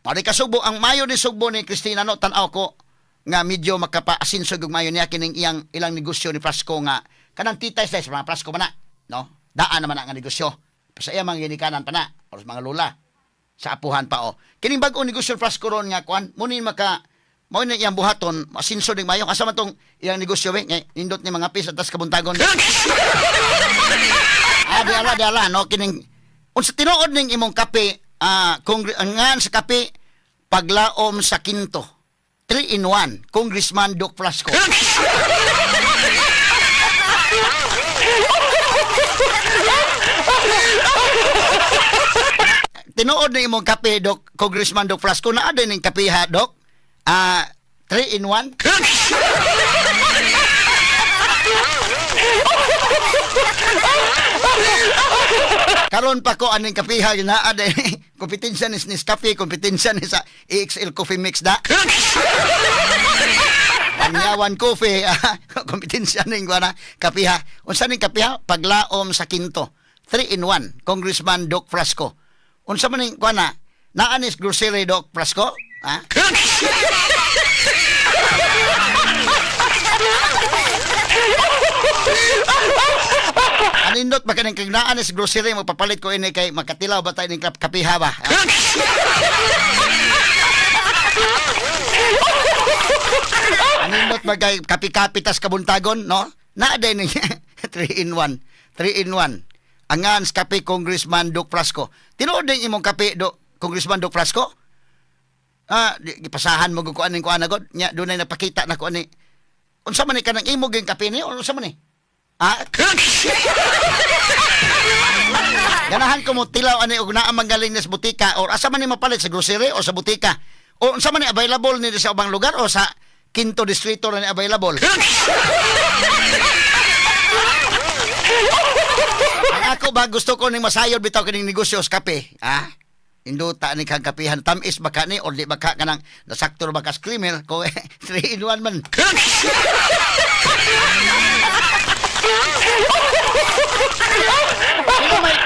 Pare kasugbo ang mayo ni sugbo ni Christina, no, tan-aw ko nga medyo makapaasinso og mayo niya kining iyang ilang negosyo ni Frasco nga kanang tita sa mga Frasco man na, no? Daan naman na nga negosyo. Sa iya mga ginikanan pa na or sa mga lula sa apuhan pa, oh. Kining bag-o negosyo ni Frasco ron nga kuan mo ni maka mao ni iyang buhaton masinso ning mayo asa man tong iyang negosyo be nga nindot ni mga pis atas kabuntagon. Ah, di ala, di ala, no, kining unsa tinuod ning imong kape, ah, kung ang ngan sa kape paglaom sa kinto. 3 in 1, Congressman Doc Frasco. Tinuod na imong kape, Doc, Congressman Doc Frasco, naa din ning kape ha, Doc? Ah, 3 in 1? Karon pa ko aning kapiha naa din kompetensya ni Nescafe, kompetensya ni sa EXL Coffee Mix da. Panyawan Coffee, ah, kompetensya ning kuana kapiha. Unsa ning kapiha? Paglaom sa kinto. 3 in 1, Congressman Doc Frasco. Unsa man ning kuana? Naa ni grocery, Doc Frasco? Ha? Anindot ba kaning kag naa ni sa grocery magpapalit ko ini kay makatilaw ba tayo ning kapiha ba? Ha? Anindot ba kay kapi-kapi tas kabuntagon, no? Naa din ning 3 in 1. 3 in 1. Angan sa kape Congressman Doc Frasco. Tinuod din imong kape do Congressman Doc Frasco? Ah, gipasahan mo gud ko aning kuan na gud. Nya dunay napakita na ko ani. Unsa man ni kanang imo gyud kape ni? Unsa man ni? Ah? Ganahan ko mo tilaw ani og naa man galing ni sa butika or asa man ni mapalit sa grocery o sa butika. O unsa man ni available ni sa ubang lugar o sa Quinto Distrito na ni available? Ang ako ba gusto ko ning masayod bitaw kining negosyo sa kape, ah? Induta ni kang kapihan tamis ba ka ni or di ba ka kanang nasakto ba ka screamer ko 3 in 1 man.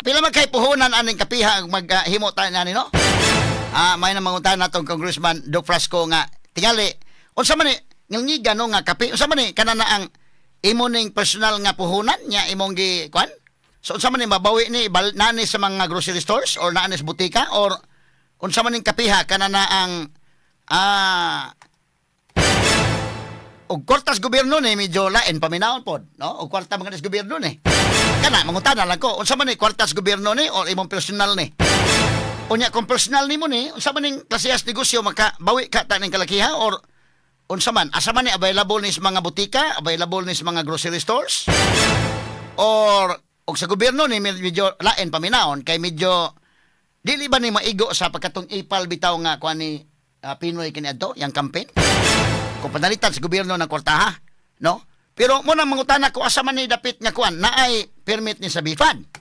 Pila may kay puhunan aning kapiha ang maghimo ta ani, no? Ah, may na manguntahan natong Congressman Doc Frasco nga tingali unsa man ni ngilngiga, no, nga kape, unsa man ni kana na ang imo ning personal nga puhunan nya imong gi kuan? So unsa man ni mabawi ni bal, nani sa mga grocery stores or naani sa butika or unsa man ning kapiha kana na ang og kwartas gobyerno ni medyo lain paminawon pod, no, og kwarta mga sa gobyerno ni kana mangutana lang ko unsa man ni kwartas gobyerno ni or imong personal ni. Unya kung personal nimo ni unsa man ning klasehas negosyo makabawi ka ta ning kalakiha or unsa man asa man ni available ni sa mga butika, available ni sa mga grocery stores or og sa gobyerno ni medyo lain paminawon kay medyo dili ba ni maigo sa pagkatong ipal bitaw nga kuan ni Pinoy kini adto yang campaign kung panalitan sa gobyerno ng kwartaha, no? Pero mo nang mangutana ko asa man ni dapit nga kuan naay permit ni sa BIFAD.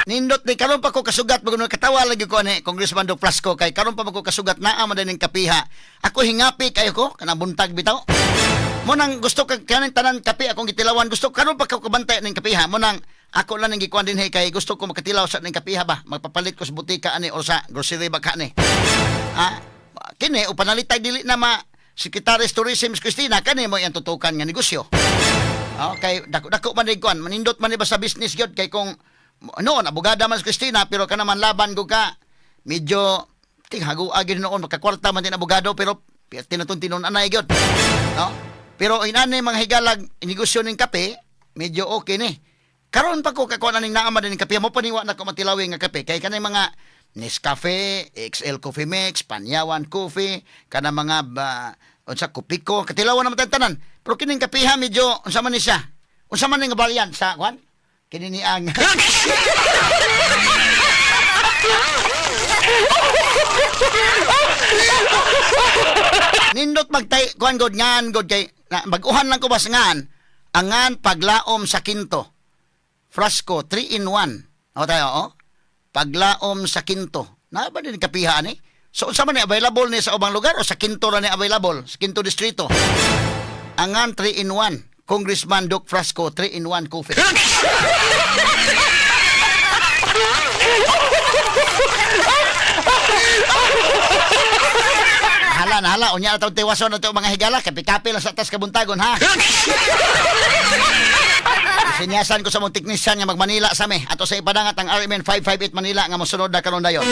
Nindot ni karon pa ko kasugat bago katawa lagi ko ani Congressman Doc Frasco kay karon pa ko kasugat naa man ning kapiha. Ako hingapi kayo ko kanang buntag bitaw. Mo nang gusto ka kaning tanan kape akong gitilawan gusto karon pa ko kabantay ning kapiha mo nang ako lang ning gikuan dinhi kay gusto ko makatilaw sa ning kapiha ba magpapalit ko sa butika ani or sa grocery ba ka ni. Ah, kini o panalitay dili na ma Secretary Tourism Christina kani mo iyang tutukan nga negosyo. Okay, dako dako man ni kuan manindot man ni ba sa business gyud kay kung noon abogada man si Christina pero kana man laban ko ka medyo tinghago agi noon makakwarta man din abogado pero tinatun tinon anay gyud. No? Pero inani mga higalag negosyo ning kape medyo okay ni. Karon pa ko kakuha ning naa man din kape mo paniwa na ko matilawi nga kape kay kanang mga Nescafe, XL Coffee Mix, Panyawan Coffee, kana mga ba, unsa Kopiko, katilawan naman tanan. Pero kining kapeha medyo unsa man ni siya? Unsa man ni nga variant sa kuan? Kini ni ang Nindot magtay kuan god ngan god kay na, bag-uhan lang ko bas ngan angan paglaom sa kinto. Frasco 3 in 1. O tayo oh. Paglaom sa kinto. Na ba din kapiha ani? So unsa man ni available ni sa ubang lugar o sa kinto ra ni available? Sa Quinto Distrito. Angan 3 in 1. Congressman Doc Frasco 3 in 1 coffee. Hala na hala, unya na taong tiwason na mga higala, kapi-kapi lang sa tas kabuntagon, ha? Sinyasan ko sa mong teknisyan nga magmanila sa mi. Ato sa ipadangat ang RMN 558 Manila nga mosunod na karon dayon.